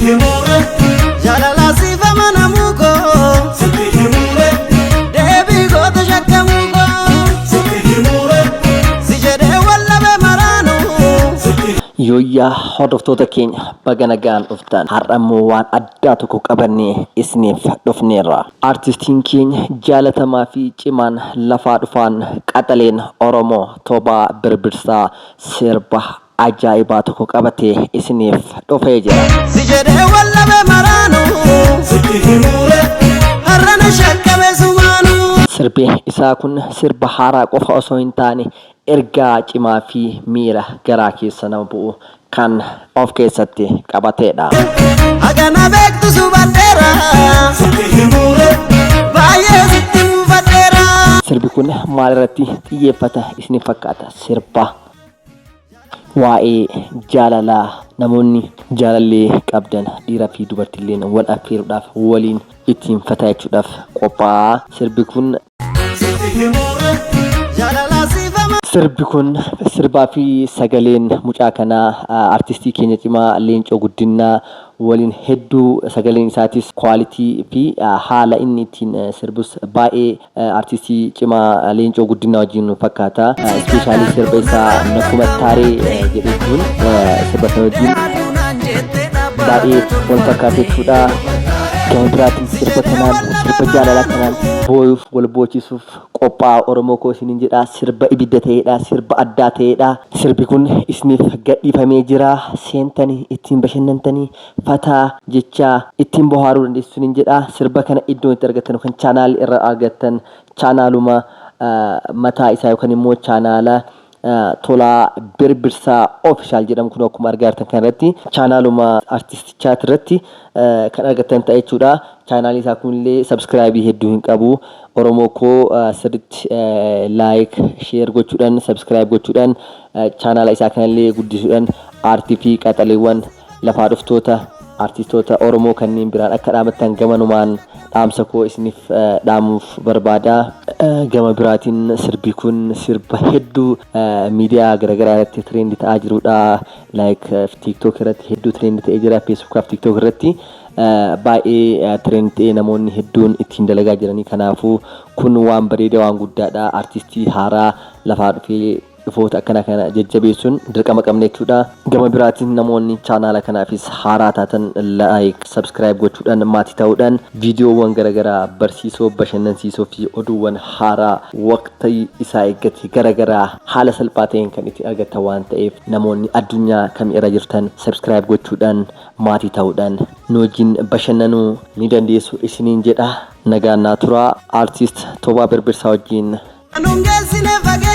Himuure jaalala siif amanamuu koo sitti himuure deebii goota shakkamuu koo sitti himuure si jedhee wallabe maraanu sitti. Yooyyaa hordoftoota keenya, baga nagaan dhuftan. Har'a immoo waan addaa tokko qabannee isiniif dhufneerra. Artistiin keenya jaalatamaa fi cimaan lafaa dhufaan qaxaleen Oromoo Tobaa Birbirsaa sirba ajaa'ibaa tokko qabatee isiniif dhufee jira. Si jedhee wallabe maraanu sitti himuure har'a na shakkame sumaanu. Sirbi isaa kun sirba haaraa qofa osoo hin taane, ergaa cimaa fi miira garaa keessa nama bu'u kan of keessatti qabateedha. Hagana beektu subadheera sitti himuure baay'ee sitti muufadheera. Sirbi kun maal irratti xiyyeeffata isiniif fakkaata? Sirba waa'ee jaalalaa, namoonni jaalallee qabdan dhiiraa fi dubartiilleen wal affeeruudhaaf, waliin ittiin fataachuudhaaf qophaa'a. Sirbi kun Sitti himuure jaalala siif Sirbi kun sirbaa fi sagaleen mucaa kanaa, artistii keenya cimaa Leencoo Guddinaa waliin hedduu, sagaleen isaatis quality fi haala inni ittiin sirbus baay'ee artistii cimaa Leencoo Guddinaa wajjin fakkaata. Especially sirba isaa "Nakkumattaaree" jedhu kun sirba sana wajjin baay'ee wal fakkaata jechuudha. Gama biraatiin sirba kanaan, sirba jaalalaa kanaan booyuuf, wal boochisuuf qophaa'aa Oromoo koo isiniin jedha. Sirba ibidda ta'edha. Sirba addaa ta'edha. Sirbi kun isiniif gadhiifamee jira. Seentanii ittiin bashannantanii, fataa jechaa ittiin bohaaruu dandeessu isiniin jedha. Sirba kana iddoon itti argattan yookaan chaanaal irra argattan chaanaaluma mataa isaa yookaan immoo chaanaala Tolaa Birbirsaa Official jedhamu kun, akkuma argaa jirtan kan irratti chaanaaluma artistichaati irratti kan argattan ta'a jechuudha. Chaanaalii isaa kunillee subscribe hedduu hin qabu. Oromoo koo, sirriitti like, share gochuudhaan, subscribe gochuudhaan, chaanaala isaa kanallee guddisuudhaan aartii fi qaxaleewwan lafaa dhuftoota artistoota Oromoo kanneen biraan akka dhaabattan gamanumaan dhaamsa koo isiniif dhaamuuf barbaada. Gama biraatiin sirbi kun sirba hedduu miidiyaa garaagaraa irratti trend ta'aa jirudha. Like TikTok irratti hedduu trend ta'ee jira. Facebook fi TikTok irratti baay'ee trend ta'ee namoonni hedduun ittiin dalagaa jiranii. Kanaafuu kun waan bareeda, waan guddaadha. Artistii haaraa lafaa dhufee dhufoota akkana kana jajjabeessuun dirqama qabna jechuudha. Gama biraatiin namoonni chaanaala kanaafis haaraa taatan like, subscribe gochuudhaan, maatii ta'uudhaan viidiyoowwan garaagaraa barsiisoo, bashannansiisoo fi oduuwwan haaraa waqtii isaa eeggate garaagaraa haala salphaa ta'een kan ittiin argattan waan ta'eef, namoonni addunyaa kam irra jirtan subscribe gochuudhaan maatii ta'uudhaan nu wajjin bashannanuu ni dandeessu isiniin jedha. Nagaan naa turaa, artist Tobaa Birbirsaa wajjin. Nun geessine fageenya.